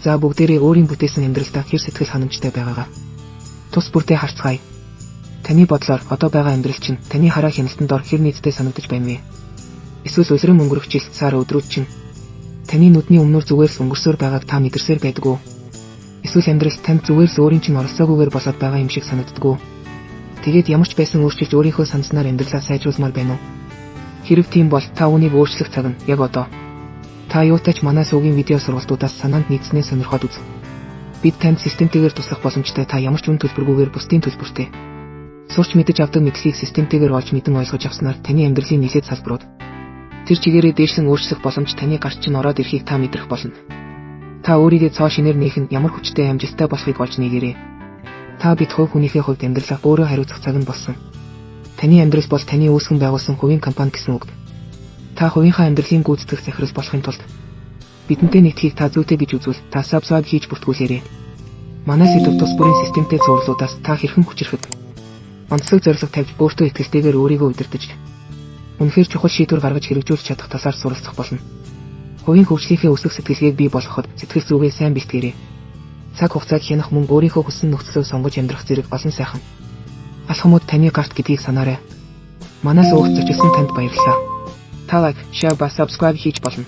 За, бүгдээрээ өөрийн бүтээсэн амьдралдаа хэр сэтгэл ханамжтай байгаагаа тус бүртээ харцгаая. Таны бодлоор одоо байгаа амьдрал чинь таны хараа хяналтанд дор хэр нийцтэй санагдаж байна вэ? Эсвэл улиран өнгөрөх жил, сар, өдрүүд чинь таны нүдний өмнөр зүгээр л өнгөрсөөр байгааг та мэдэрсээр байдаг уу? Эсвэл амьдрал танд зүгээр л өөрийн чинь оролцоогүйгээр болоод байгаа юм шиг санагддаг уу? Тэгээд ямар ч байсан өөрчилж, өөрийнхөө санаснаар амьдралаа сайжруулмаар байна уу? Хэрэв тийм бол та үүнийг өөрчлөх цаг нь яг одоо. Та юутай ч манай сувгийн видео сургалтуудаас санаанд нийцснээ сонирхоод үз. Бид танд системтэйгээр туслах боломжтой, та ямар ч үн төлбөргүйгээр бусдын төлбөртэй. Сурч мэдэж авдаг мэдлэгийг системтэйгээр олж мэдэн ойлгож авснаар таны амьдралын нэлээд салбарууд тэр чигээрээ дээшлэн өөрчлөх боломж таны гарт чинь ороод ирэхийг та мэдрэх болно. Та өөрийгөө цоо шинээр нээх нь ямар хүчтэй, амжилттай болохыг олж нээгээрэй. Та бид хувь хүнийхээ хувьд амьдралаа өөрөө хариуцах цаг нь болсон. Таны амьдрал бол таны үүсгэн байгуулсан хувийн компани гэсэн үг. Та хувийнхаа амьдралын гүйцэтгэх захирал болохын тулд бидэнтэй нэгдэхийг та зүйтэй гэж үзвэл та subscribe хийж бүртгүүлээрэй. Манай сэдэв тус бүрийн системтэй цувралуудаас та хэрхэн хүчирхэг, онцлог зорилго тавьж, өөртөө итгэлтэйгээр өөрийгөө удирдах, үнэхээр чухал шийдвэр гаргаж хэрэгжүүлж чадах талаар суралцах болно. Хувийн хөгжлийнхээ өсөх сэтгэлгээг бий болгоход сэтгэл зүгээ сайн бэлтгээрэй. Цаг хугацааг хянах мөн өөрийнхөө хүссэн нөхцлөө сонгож амьдрах зэрэг олон сайхан алхмууд таны гарт гэдгийг санаарай. Манай сувагт зочилсан танд баярлалаа. Та like, share ба subscribe хийж болно.